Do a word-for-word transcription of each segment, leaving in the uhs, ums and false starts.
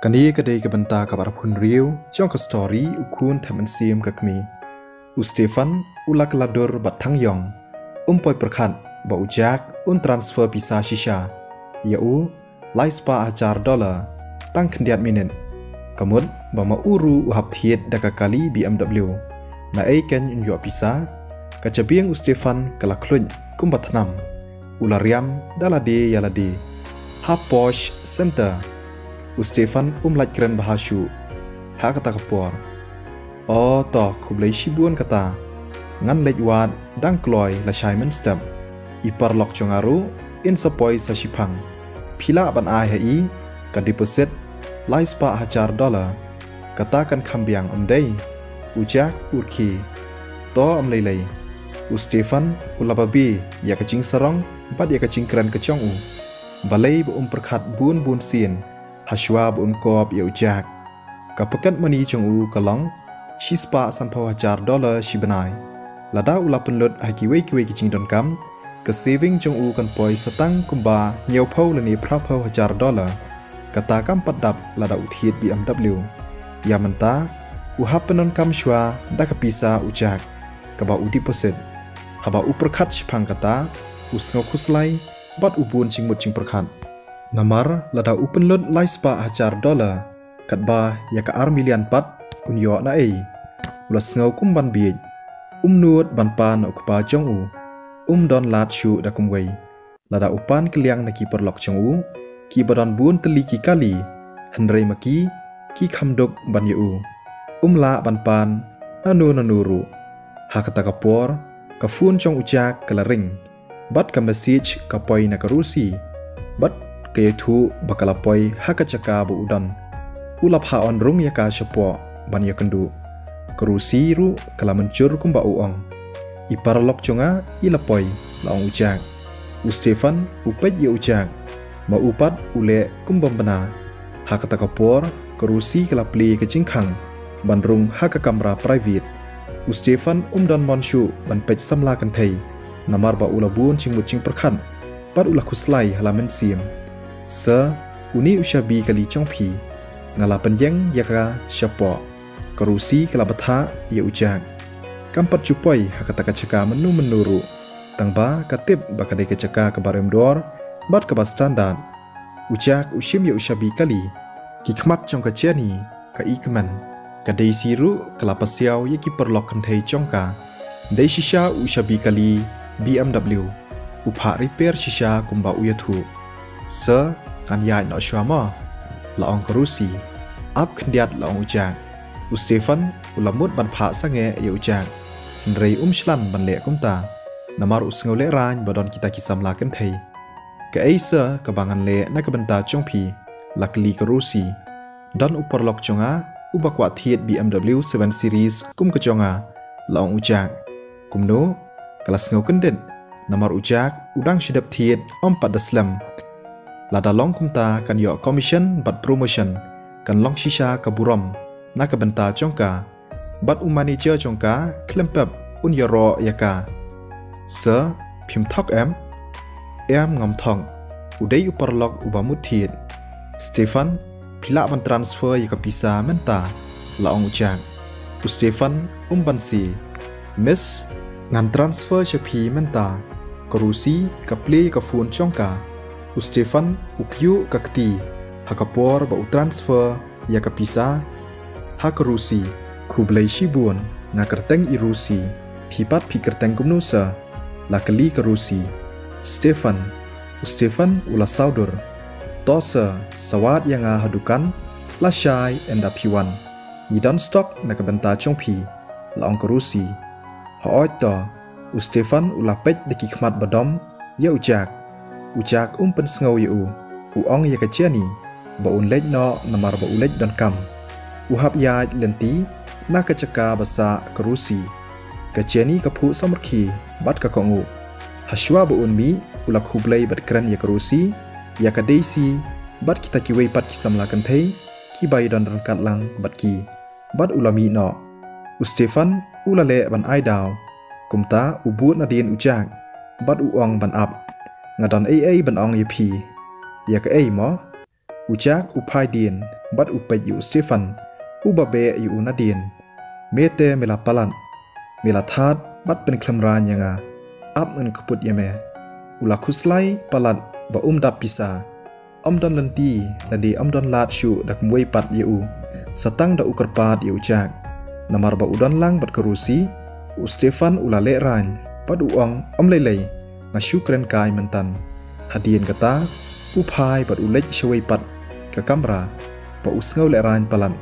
Kane ka dei ka bynta kaba arphew hynriew jong ka story U Khun Thep Mynsiem Ka Kmie. U Stefan u la kylla dur bad Thang Yong. Um poi pyrkhat ba u Jack un transfer pisa shisha ïa u lai spah hajar dollar tang khyndiat minit. Ka mut ba ma u ruh u hap thied da ka kali B M W. Naei kein un ïoh pisa? Ka jabieng u Stefan ka la khluit kumba thnam. U la riam da lade ïa lade ha Posh Center. U Stefan um lait kren bha shuh ha kata ka por. O to, khublei shibun kata. Ngan leit wad dang kloi lashai mynstep. I paralok jong nga ruh in sa poi sa shiphang. Phi lah ban ai ha i ka deposit lai spah hajar dollar. Kata kan kham biang, ym dei? U Jack u rkhie. To, ym lei lei. U Stefan u la babe ïa ka jingsarong bad ïa ka jingkren ka jong u. Balei ba um pyrkhat bun bun sien hashwa ba un kop ïa u Jack? Ka pocket money jong u ka long shi spah sanphew hajar dollar shi bnai. Lada u la pynlut ha kiwei kiwei ki jingdonkam, ka saving jong u kan poi sa tang kumba hynñiewphew lane phraphew hajar dollar. Kata kam pat dap lada u thied B M W. Ïa mynta u hap pyndonkam shuwa da ka pisa u Jack kaba u deposit. Haba u pyrkhat shiphang kata, u sngew khuslai bad u bun jingmut jingpyrkhat. Namar lada u pynlut lai spah hajar dollar, katba ïa ka ar million pat un ïoh naei? U la sngew kum ban bieit. Um nud ban pan na u kpa jong u. Um don lad shuh da kumwei. Lada u pan kylliang na ki paralok jong u, kiba don bun tylli ki kali, hynrei ma ki ki kham duk ban ïa u. Um lah ban pan nano nano ruh. Ha kata ka por ka phone jong u Jack ka la ring bad ka message ka poi na ka Rosie. Bad ka ïathuh ba ka la poi ha ka jaka ba u don. U la phah wan rung ïa ka shapoh ban ïakynduh. Ka Rosie ruh ka la mynjur kumba u ong. I paralok jong nga i la poi, la ong u Jack. U Stefan u peit ïa u Jack. Ma u pat u leh kum bym bna. Ha kata ka por ka Rosie ka la plie ka jingkhang ban rung ha ka kamra private. U Stefan um don mon shuh ban peit samla kynthei. Namar ba u la bun jingmut jingpyrkhat bad u la khuslai ha la mynsiem. Sir, une u shabi kali jong phi. Nga la pynïeng ïa ka shapoh. Ka Rosie ka la bthah ïa u Jack. Kam pat ju poi ha kata ka jaka mynno mynno ruh. Tangba ka tip ba ka dei ka jaka kaba rem dor bad kaba standard. U Jack u shim ïa u shabi kali. Ki khmat jong ka Jenny ka ikmen. Ka Daisy ruh ka la pasiaw ïa ki paralok kynthei jong ka. Dei shisha u shabi kali B M W. U phah repair shisha kumba u ïathuh. Sir, ngan ïaid noh shuwa mo, la ong ka Rosie. Ap khyndiat, la ong u Jack. U Stefan u la mut ban phah sangeh ïa u Jack. Hynrei um shlan ban leh kumta. Namar u sngew lehraiñ ba don kita ki samla kynthei. Kaei sir kaba ngan leh na ka bynta jong phi? La kylli ka Rosie. Don u paralok jong nga uba kwah thied B M W seven Series kum ka jong nga, la ong u Jack. Kumno? Ka la sngew kyndit. Namar u Jack u dang shu dep thied ym pat da slem. Lada long kumta kan ïoh commission bad promotion. Kan long shisha ka burom na ka bynta jong ka. Bad u manager jong ka khlem pep un ïaroh ïa ka. Sir, phim thok em? Em, ngam thok. U dei u paralok uba mut thied. Stefan, phi lah ban transfer ïa ka pisa mynta, la ong u Jack. U Stefan um banse. Miss, ngan transfer sha phi mynta. Ka Rosie ka plie ïa ka phone jong ka. U Stefan u kyiuh ka kti ha ka por ba u transfer ïa ka pisa ha ka Rosie. Khublei shibun, nga kyrteng i Rosie. Phi pat phi kyrteng kumno sir? La kylli ka Rosie. Stefan. U Stefan u la sawdur. To sir, sa wad ïa nga ha dukan lashai ynda phi wan. Ngi don stock na ka bynta jong phi, la ong ka Rosie. Hooid to. U Stefan u la peit da ki khmat ba dom ïa u Jack. U Jack um pynsngew ïa u. U ong ïa ka Jenny ba un leit noh namar ba u leit donkam. U hap ïaid lynti na ka jaka ba sah ka Rosie. Ka Jenny ka phuh samrkhie bad ka kohnguh. Hashwa ba un mih u la khublei bad kren ïa ka Rosie, ïa ka Daisy bad kita kiwei pat ki samla kynthei kiba ïadon ryngkat lang bad ki. Bad u la mih noh. U Stefan u la leh ban ai daw. Kumta u bud nadien u Jack bad u ong ban ap. Nga don ei ei ban ong ïa phi. Ïa kaei mo? U Jack u phai dien. bad u peit ïa u Stefan, uba beh ïa u nadien. Me te me la palat, me la thad bad pynkhlem raiñ ïa nga. Ap ngan kput ïa me. U la khuslai palat ba um dap pisa. Ym don lynti lane ym don lad shuh da kumwei pat ïa u, sa tang da u kyrpad ïa u Jack. Namar ba u don lang bad ka Rosie, u Stefan u la lehraiñ bad u ong, ym lei lei, nga shu kren kai myntan. Hadien kata, u phai bad u leit shawei pat ka kamra, ba u sngew lehraiñ palat.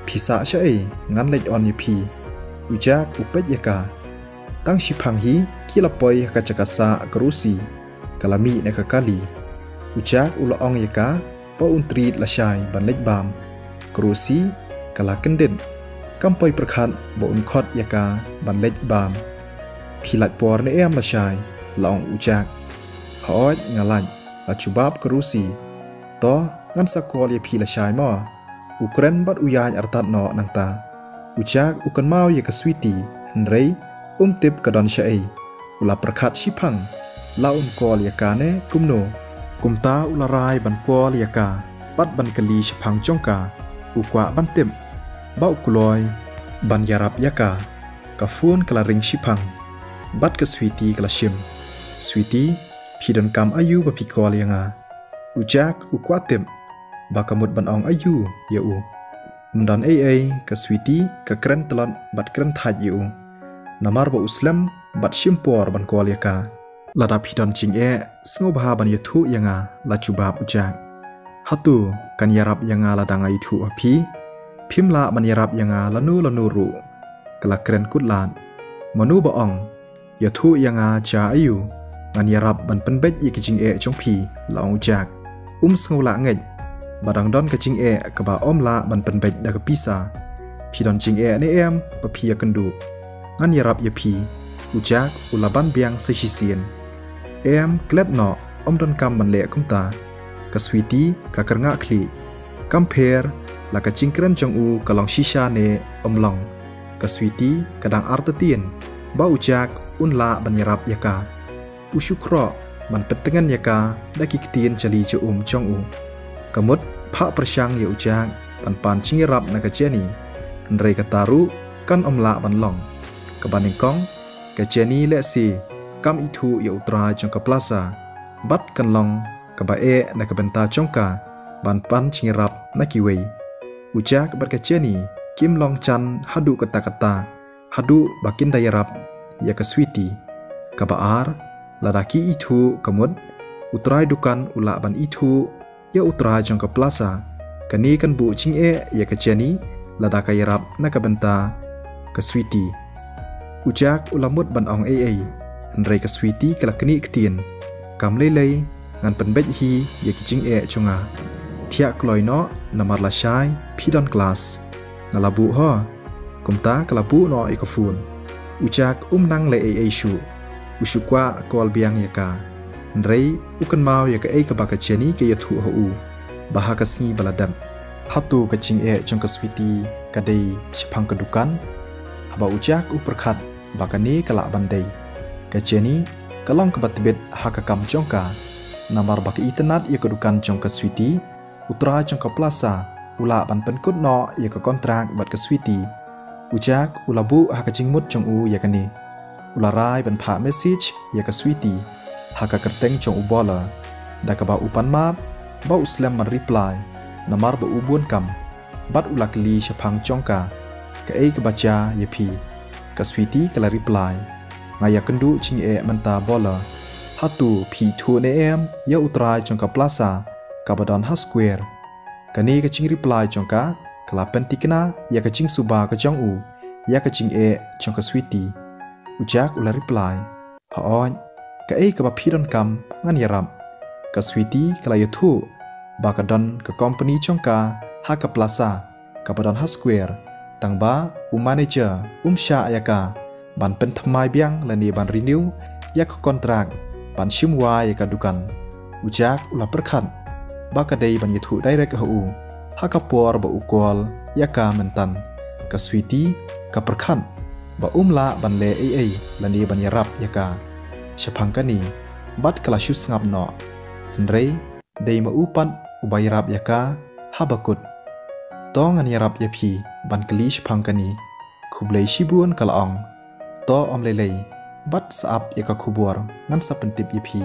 Phi sah shaei, ngan leit on ïa phi. U Jack u peit ïa ka. Tang shiphang hi ki la poi ha ka jaka sah ka Rosie, ka la mih na ka kali. U Jack u la ong ïa ka ba un treat lashai ban leit bam. Ka Rosie ka la kyndit, kam poi pyrkhat ba un khot ïa ka ban leit bam. Phi lait por ne em lashai? La ong u Jack. Hooid nga lait, la jubab ka Rosie. To, ngan sa call ïa phi lashai mo. U kren bad u ïaid artat noh nangta. U Jack u kynmaw ïa ka Sweety, hynrei um tip ka don shaei. U la pyrkhat shiphang la un call ïa ka ne kumno. Kumta u la rai ban call ïa ka bad ban kylli shaphang jong ka. U kwah ban tip ba u kloi ban ïarap ïa ka. Ka phone ka la ring shiphang bad ka Sweety ka la shim. Sweety, phi donkam aïu ba phi call ïa nga? U Jack u kwah tip ba ka mut ban ong aïu ïa u. Ym don ei ei, ka Sweety ka kren tlot bad kren thait ïa u. Namar ba u slem bad shim por ban call ïa ka. Lada phi don jingeh, sngewbha ban ïathuh ïa nga, la jubab u Jack. Hato kan ïarap ïa nga lada nga ïathuh ha phi? Phim lah ban ïarap ïa nga lano lano ruh. Ka la kren kut lad. Mano ba ong ïathuh ïa nga, sha aïu? Ngan ïarap ban pynbeit ïa ka jingeh jong phi, la ong u Jack. Um sngew lah ngeit ba dang don ka jingeh kaba ym lah ban pynbeit da ka pisa. Phi don jingeh ne em ba phi ïakynduh? Ngan ïarap ïa phi. U Jack u la ban biang sa shisien. Em, klet noh, ym donkam ban leh kumta. Ka Sweety ka kyrngah khlieh. Kam pher la ka jingkren jong u ka long shisha ne ym long. Ka Sweety ka dang artatien ba u Jack un lah ban ïarap ïa ka. U shu khroh ban pyntngen ïa ka da ki ktien jali ja um jong u. Ka mut phah pyrshang ïa u Jack ban pan jingïarap na ka Jenny, hynrei kata ruh kan ym lah ban long. Kaba nyngkong, ka Jenny lehse kam ithuh ïa u trai jong ka Plaza, bad kan long kaba eh na ka bynta jong ka ban pan jingïarap na kiwei. U Jack bad ka Jenny kim long jan haduh katta katta haduh ba kin da ïarap ïa ka Sweety. Kaba ar, lada ki ithuh, ka mut u trai dukan u lah ban ithuh ïa u trai jong ka Plaza. Kane kan buh jingeh ïa ka Jenny lada ka ïarap na ka bynta ka Sweety. U Jack u la mut ban ong ei ei, hynrei ka Sweety ka la knieh ktien. Kam lei lei, ngan pynbeit hi ïa ki jingeh jong nga. Thiah kloi noh, namar lashai phi don klas. Nga la buh ho. Kumta ka la buh noh ïa ka phone. U Jack um nang leh ei ei shuh. U shu kwah call biang ïa ka. Hynrei u kynmaw ïa kaei kaba ka Jenny ka ïathuh ha u ba ha ka sngi ba la dep, hato ka jingeh jong ka Sweety ka dei shaphang ka dukan? Haba u Jack u pyrkhat ba kane ka lah ban dei, ka Jenny ka long kaba tbit ha ka kam jong ka. Namar ba ka itynnad ïa ka dukan jong ka Sweety, u trai jong ka Plaza u lah ban pynkut noh ïa ka kontrak bad ka Sweety. U Jack u la buh ha ka jingmut jong u ïa kane. U la rai ban phah message ïa ka Sweety ha ka kyrteng jong u Bowler, da kaba u pan map ba u slem ban reply, namar ba u bun kam. Bad u la kylli shaphang jong ka, kaei kaba jia ïa phi? Ka Sweety ka la reply, nga ïakynduh jingeh mynta Bowler. Hato phi ithuh ne em ïa u trai jong ka Plaza kaba don ha square? Kane ka jingreply jong ka ka la pynthikna ïa ka jingsuba ka jong u ïa ka jingeh jong ka Sweety. U Jack u la reply, hooid, kaei kaba phi donkam ngan ïarap. Ka Sweety ka la ïathuh ba ka don ka company jong ka ha ka Plaza kaba don ha square, tangba u manager um shah ïa ka ban pynthymmai biang lane ban renew ïa ka kontrak ban shim wai ïa ka dukan. U Jack u la pyrkhat ba ka dei ban ïathuh direct ha u ha ka por ba u call ïa ka myntan. Ka Sweety ka pyrkhat ba um lah ban leh ei ei lane ban ïarap ïa ka shaphang kane, bad ka la shu sngap noh. Hynrei dei ma u pat uba ïarap ïa ka haba kut. To ngan ïarap ïa phi ban kylli shaphang kane. Khublei shibun, ka la ong. To ym lei lei, bad sa ap ïa ka khubor, ngan sa pyntip ïa phi.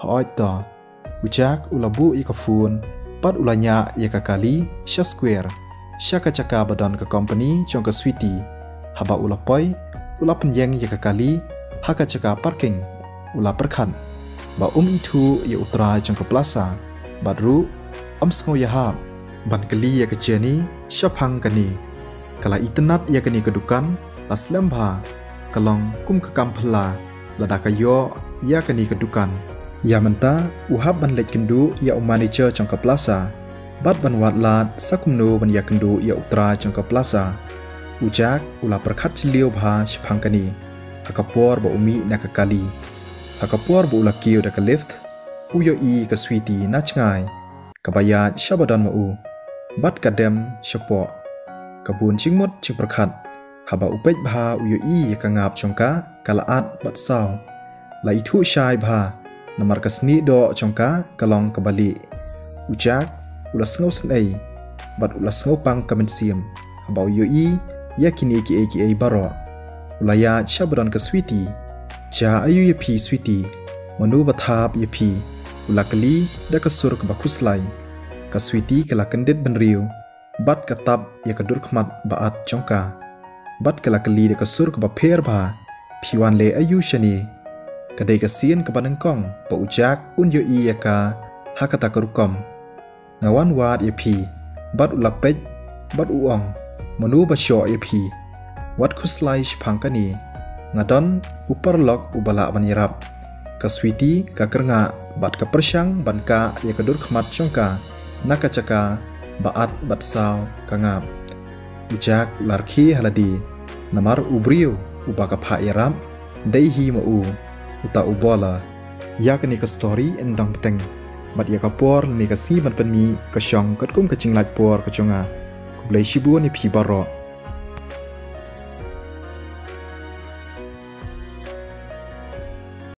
Hooid to. U Jack u la buh ïa ka phone bad u la ñiah ïa ka kali sha square, sha ka jaka ba don ka company jong ka Sweety. Haba u la poi, u la pynïeng ïa ka kali ha ka jaka parking. U la pyrkhat ba um ithuh ïa u trai jong ka plaza, bad ruh um sngew ïahap ban kylli ïa ka Jenny shaphang kane. Ka la itynnad ïa kane ka dukan, la slem bha, ka long kum ka kam phylla lada ka ïoh ïa kane ka dukan. Ïa mynta u hap ban leit kynduh ïa u manager jong ka plaza bad ban wad lad sa kumno ban ïakynduh ïa u trai jong ka plaza. U Jack u la pyrkhat jylliew bha shaphang kane ha ka por ba u mih na ka kali. Ha ka por ba u la kiew da ka lift, u ïohi ka Sweety na jngai, kaba ïaid sha ba don ma u, bad ka dem shapoh. Ka bun jingmut jingpyrkhat, haba u peit bha u ïohi ïa ka ngap jong ka, ka la at bad saw. La ithuh shai bha, namar ka snieh doh jong ka ka long kaba lieh. U Jack u la sngew sngewsih bad u la sngew pang ka mynsiem haba u ïohi ïa kine kiei kiei baroh. U la ïaid sha ba don ka Sweety. Jia aïu ïa phi Sweety? Mano ba thap ïa phi? U la kylli da ka sur kaba khuslai. Ka Sweety ka la kyndit bynriew bad ka tap ïa ka dur khmat ba at jong ka, bad ka la kylli da ka sur kaba pher bha, phi wan leh aïu shane? Ka dei ka sien kaba nyngkong ba u Jack un ïohi ïa ka ha kata ka rukom. Nga wan wad ïa phi. Bad u la peit bad u ong, mano ba shoh ïa phi? Wat khuslai shaphang kane. Nga don u paralok uba lah ban ïarap. Ka Sweety ka kyrngah bad ka pyrshang ban kah ïa ka dur khmat jong ka na ka jaka ba at bad saw ka ngap. U Jack u la rkhie ha lade, namar u briew uba ka phah ïarap dei hi ma u, uta u bowler. Ïa kane ka story yn dang bteng, bad ïa ka por ne ka sngi ban pynmih ka shong katkum ka jinglait por ka jong nga. Khublei shibun ïa phi baroh.